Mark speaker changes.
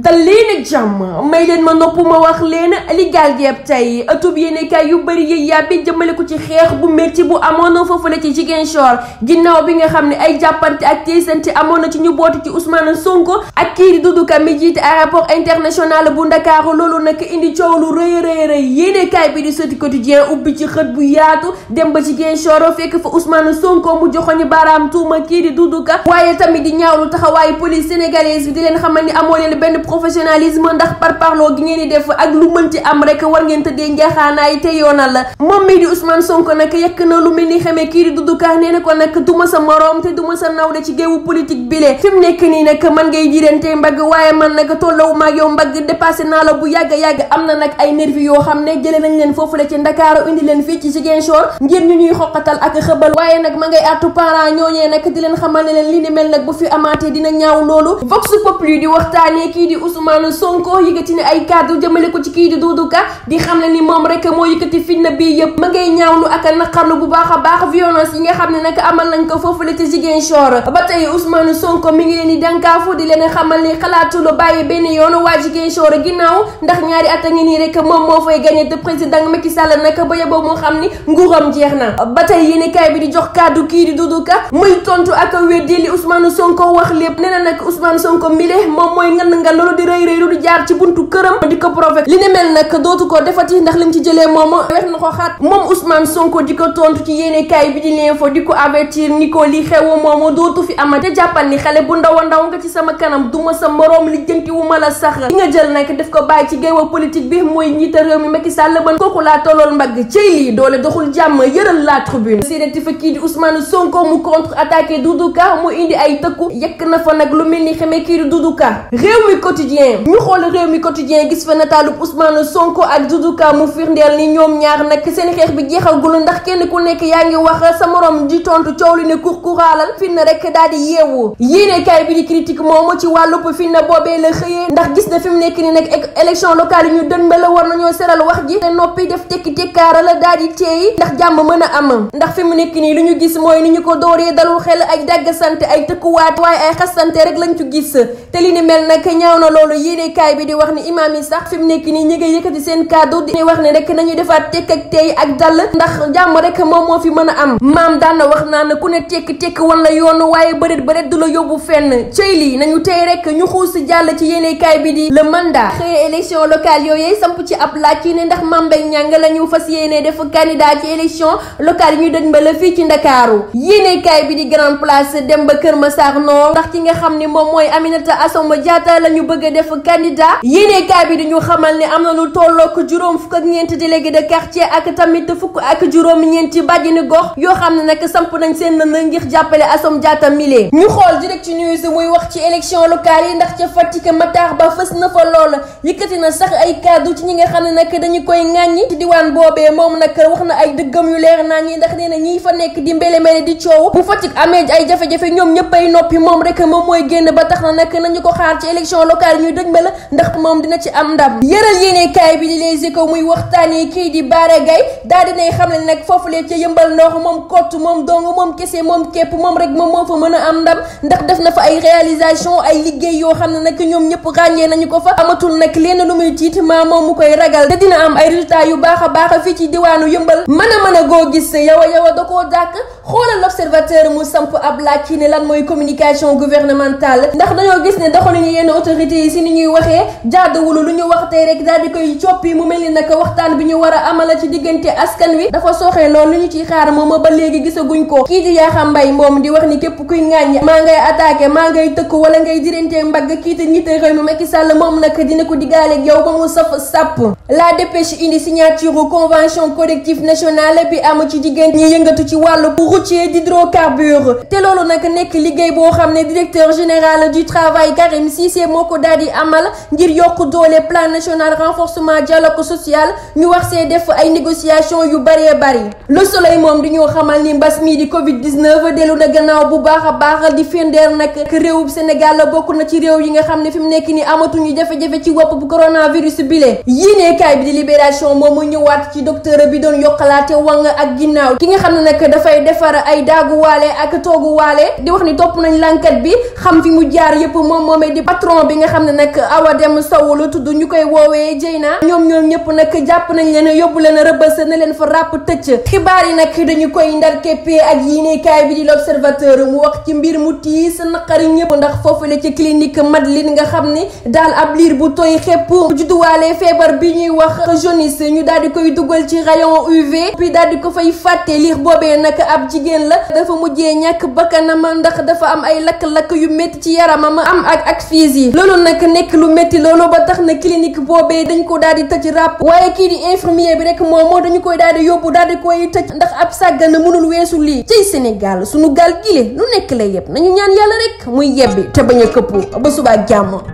Speaker 1: dal leen ak jàmm may leen ma nopp ma wax leen li gaal gi ab tey ëttub yéenekaay yu bëri yi yàbbi jëmale ko ci xeex bu métti bu amoon foofu la ci Ziguinchor ginnaaw bi nga xam ne ay jàppante ak teesante amoon na ci ñu bootu ci Ousmane Sonko ak kii di Doudou Ka mi jiite aéroport international bu Ndakaaru loolu nag indi coow lu rëy yéenekaay bi di Sud Quotidien ubbi ci xët bu yaatu dem ba Ziguinchor fekk fa Ousmane Sonko mu joxoñu baaraam tuuma kii di Doudou Ka waaye tamit di ñaawlu taxawaayu police sénégalaise bi di leen xamal ni amoo leen benn professionnalisme ndax parparloo gi ngeen di def ak lu mënti am rek war ngeen tëddee njaaxaanaay te yoonal la moom mii di Ousmane Sonko nag yekk na lu mel ni xamee kii di Doudou Ka nee na ko nag duma sa moroom te duma sa nawle ci géewu politique bile fi mu nekk nii nag man ngay diirante mbagg waaye man nag tollawu maag yow mbagg dépassé naa la bu yàgg am na nag ay nervi yoo xam ne jëlee nañ leen foofu la ci Ndakaaru indi leen fii ci Ziguinchor ngir ñu ñuy xoqatal ak xëbal waaye nag ma ngay artu parents ñooñee nag di leen xamal ne leen li ni mel nag bu fi amaatee dina ñaaw loolu Vox Populi di waxtaanee kii di Ousmane Sonko yëkkati ne ay kàddu jëmale ko ci kii di Doudou Ka di xam ne ni moom rek moo yëkkati fitna bii yëpp ma ngay ñaawlu ak a naqarlu bu baax a baax violence yi nga xam ne nag amal nañ ko foofu la ci Ziguinchor ba tey Ousmane Sonko mi ngi leen di dànkaafu di leen xamal ni xalaatu lu bàyyi benn yoon waa Ziguinchor ginnaaw ndax ñaari at a ngi nii rek moom moo fay gagné te président Macky Sall nag ba yeboo moo xam ni nguuram jeex na ba tey yéenekaay bi di jox kàddu kii di Doudou Ka muy tontu ak weddi li Ousmane Sonko wax lépp nee na nag Ousmane Sonko mile moom mooy ngan loolu di rëy lu di jaar ci buntu këram di ko provoqué li ne mel nag dootu ko defati ndax lim ci jëlee moom wex na ko xaat moom Ousmane Sonko di ko tontu ci yéenekaay bi di l'info di ko avertir ni ko li xew moom dootu fi amati te jàppal ni xale bu ndaw nga ci sama kanam duma sa moroom li jënti wu ma la sax ki nga jël nag def ko bàyyi ci géewa politique bi mooy njiita réew mi Macky Sall ban kooku laa tollool mbagg cëy lii doole doxul jàmm yëral la tribune séedati fa kii di Ousmane Sonko mu contre attaqué Doudou Ka mu indi ay tëkku yekk na fa nag lu mel ni xamee kii di Doudou Ka réew mi quotidien ñu xool réew mi quotidien gis fa nataalub Ousmane Sonko ak Doudou Ka mu firndeel ni ñoom ñaar nag seen xeex bi jeexagul ndax kenn ku nekk yaa ngi wax sa morom di tontu coow li ne kurkuraalal fi na rek daal di yeewu yéenekaay bi di critique moomu ci wàllup fi na boobee la xëyee ndax gis na fi mu nekk ni nag élection locale yi ñu dënba la war nañoo seral wax ji te noppi def tekki tekkaara la daal di teey ndax jàmm mën a am ndax fi mu nekk nii lu ñu gis mooy ni ñu ko dooree dalul xel ay dagg sante ay tëkkuwaat waaye ay xasante rek lañ ci gis te li ni mel nag ñaaw na loolu yéenekaay bi di wax ni imaam yi sax fi mu nekk nii ñi nga yëkkati seen kàddu di wax ne rek nañu defaat tekk ak teey ak dal ndax jàmm rek moom moo fi mën a am maam daan na wax naan ku ne tekk wan la yoon waaye bëreet du la yóbbu fenn cëy lii nañu tey rek ñu xuus jàll ci yéenekaay bi di le mandat xëy élection locale yooyu samp ci ab laaj yi ne ndax Mame Mbaye Niang la ñu fas yéene def candidat ci élection locale yi ñu dëj ba la fii ci Ndakaaru yéenekaay bi di Grand Place dem ba Kër Massar Nord ndax ki nga xam ni moom mooy Aminata Assome Diatta la ñu bëgg a def candidat yéenekaay bi di ñu xamal ne am na lu tollook juróom fukk ak ñeenti délégué de quartier ak tamit fukk ak juróom ñeenti bàjjini gox yoo xam ne nag samp nañ seen lënd ngir jàppale Assome Diatta mile ñu xool Direct News muy wax ci élection locale yi ndax ca Fatick Matar Ba fës na fa lool yëkkati na sax ay kaddu ci ñi nga xam ne nag dañu koy ŋàññi ci diwaan boobee moom nag wax na ay dëggam yu leer naa ngi ndax nee na ñiy fa nekk di mbele di coow bu Fatick amee ay jafe-jafe ñoom ñëpp ay noppi moom rek moom mooy génn ba tax na nag nañu ko xaar ci élection locale yi ñuy dëj ba la ndax moom dina ci am ndam yëral yéenekaay bi di Les Échos muy waxtaanee kii di Bara Gaye daal dinay xam ne nag foofu lee ca yëmbal ndox moom kott moom dong moom kese moom képp moom rek moom moo fa mën a am ndam ndax def na fa ay réalisation ay liggéey yoo xam ne nag ñoom ñëpp ràññee nañu ko fa amatul nag lenn lu muy tiit maa moom mu koy ragal te dina am ay résultats yu baax a baax fii ci diwaanu yëmbal mën a goo gis yow a da koo dàkk xoolal L'Observateur mu samp ab laaj ci ne lan mooy communication gouvernementale ndax dañoo gis ne doxaluñu yenn autorités yi si ni ñuy waxee jaaduwul lu ñu wax tey rek daal di koy coppi mu mel ni nag waxtaan bi ñu war a amala ci diggante askan wi dafa sooxee loolu lu ñu ciy xaar moom ba léegi gisaguñ ko kii di Yakham Mbaye moom di wax ni képp kuy ŋàññ maa ngay attaqué maa ngay tëkk wala ngay dirante mbagg kii te njiite réew mi Macky Sall moom nag dina ko diggaaleeg yow ba mu saf sàpp la dépêche indi signature convention collective nationale bi am ci diggante ñi yëngatu ci wàllu routier d'hydrocarbures te loolu nag nekk liggéey boo xam ne directeur général du travail Karim Cissé moo ko daal di amal ngir yokk doole plan national renforcement dialogue social ñu wax see def ay négociations yu bëree bëri Le Soleil moom di ñoo xamal ni mbas mii di Covid-19 dellu na gannaaw bu baax a baax di firndeer nag réewum Sénégal bokk na ci réew yi nga xam ne fi mu nekk ni amatuñu jafe-jafe ci wopp bu coronavirus bile yéenekaay bi di Libération moom mu ñëwaat ci docteur bi doon yokkalaate wang ak ginnaaw ki nga xam ne nag dafay defar ay daaguwaale ak tooguwaale di wax ni topp nañ l'enquête bi xam fi mu jaar yëpp moom moomee di patron bi nga xam ne nag Awa Dem Sow la tudd ñu koy woowee Dieyna ñoom ñëpp nag jàpp nañ leen yóbbu leen rëbës ne leen fa ràpp tëcc. xibaar yi nag dañu koy ndar keppee ak yéenekaay bi di l'Observateur mu wax ci mbir mu tiis naqari ñëpp ndax foofu la ci clinique Madeleine nga xam ni daal ab liir bu tooy xepp judduwaale feebar bi ñuy wax jaunisse ñu daal di koy dugal ci rayon UV puis daal di ko fay fàtte liir boobee nag ab jigéen la dafa mujjee ñàkk bakkanam ndax dafa am ay lakk-lakk yu métti ci yaramam am ak fiis yi loolu nag nekk lu métti loolu ba tax na clinique boobee dañ ko daal di tëj ràpp waaye kii di infirmier bi rek moo dañu koy daal di yóbbu daal di koy tëj ndax ab sàggana mënul weesu lii ci Sénégal sunu gaal gile lu nekk lay yeb nañu ñaan yàlla rek muy yebbi te bañ a këppu ba suba jàmm